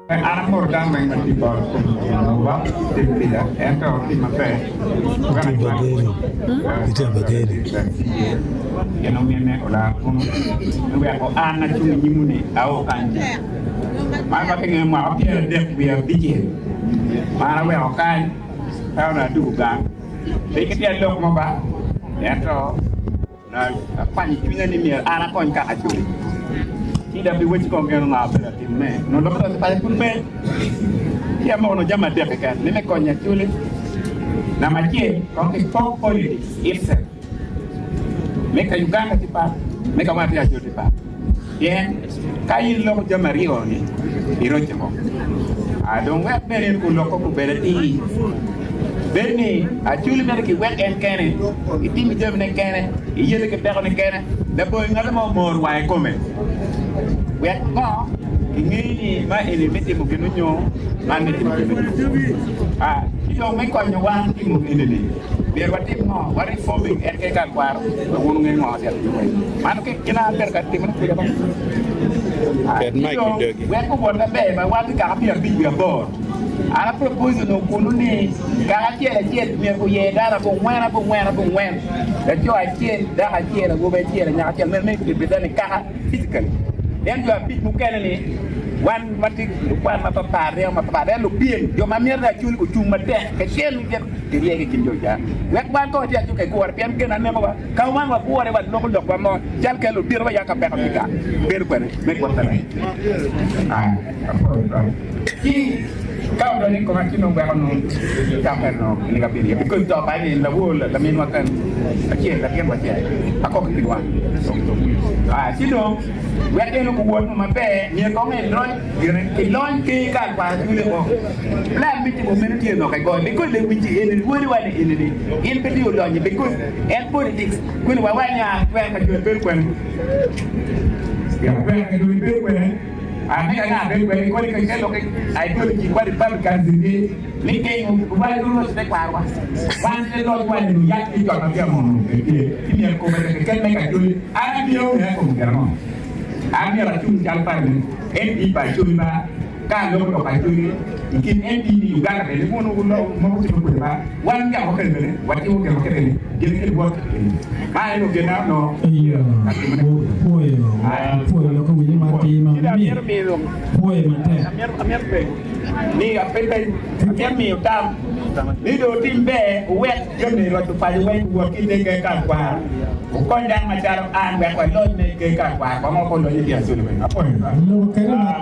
An amoro dano weng ma tye bot kom Jehovah tim kica ento tim maber Gin omine olar kunu me weko an acung i nyimwu ni ao kany ca. Man ma kingeyo mwaka pyeradek wiye abicel ma an aweko kany pe onongo adwogo gang. Pe ki tyen lok mo ba ento Akwanyo i cwinya ni myero an akony kaka acoli. Ci dok pi wecci kong geno ngo abedo atimone. Onongo lok me paco pud pe. Ci amoko onongo jami adek keken ni me konyo acoli. Namba acel kong ki pok politics itself. Me ka Uganda tye pat, me ka wan tye acoli tye pat. Pien ka in iloko jami aryo-ni, iroco woko. A Dong wek bene in guloko gubed atir. Bed ni Acholi mito kiwek en kene, itimo jamine kene, iyelle ki pekone kene, labongo ngat mo omor wa i kome. Wek ngo kinge ni ma eni me timo gin onyo man me timo gin onyo. A Ci dong me konyo wan timo eni-ni, Myero watim ngo? Wa reforming en keken ka kwaro wek wun wunge ngo tye atimo kwede. Mano ki gin abedo ka timone kwede ba. Ket Ci mic i dong dogi. wek owot maber ma wan tye kaka 50 wiye aboro. An a propose onongo kunu ni kaka acel acel myero guyer dano abongwen abongwen abongwen, laco acel, dako acel, awobi acel, anyaka acel myero me represent kaka physically. Then jo abic mukene ni wan watye lukwan mapapat, ryeko mapapat, then lupyem jo ma myero ni acoli gucung matek keken Giryegi i kin jo ca, wek wan kong watye acuka i gure, pien gen anekowa. Ka wan wagure, waloko lokwa mo, cal ka luditowa ya ka peko ki gang, bedo kwene me gwokkene. Ci ka odonyo i koma ci nongo weko nongo cakke nongo kiniga bino iye, because to pa ni lawor laminwa kany acel latin wa acel akok ki pig wang. Ci dong wek en owot maber, myero kong elony Gire ki lony ker ka akwaro cwiny o. Plan me timo meno tye lok i goyo because lewic eni wodi wa ni eni ni in pe tye olonyo because en politics kwene wa wa nya twero ka joni bedo kwene twero ka joni bedo kwene a me ka nga bedo kwene kodi ka ke lok ideology wa Republicans gi ni kengo wa roc me kwaro wa wan te loc wa ni yak ki jot ma tye amono pe tye ki myero kome keken me ka joni an abino me kom gin ango An myero acung calo parliament MP pa Acholi ba ka aloko lok Acholi i kin MP pi Uganda bene wun wumoko timo kwede ba wan ga wakele bene watimo gin wakele ni gin kit wot eni ma en ogena onongo Iyo, ka timone. pwoyo, pwoyo lok owinyo matir ma Ci dong mit, amito miyo pwoyo matek. amito amito penyo ni ape amito miyo tam ni dong otim ber wuwek Jami roco paco weng wot ki ite ker kar kwaro. Wukony dano macalo an wek walony me ker kar kwaro kong woko olony i Acholi weng. Apwoyo. Lobo kede matek.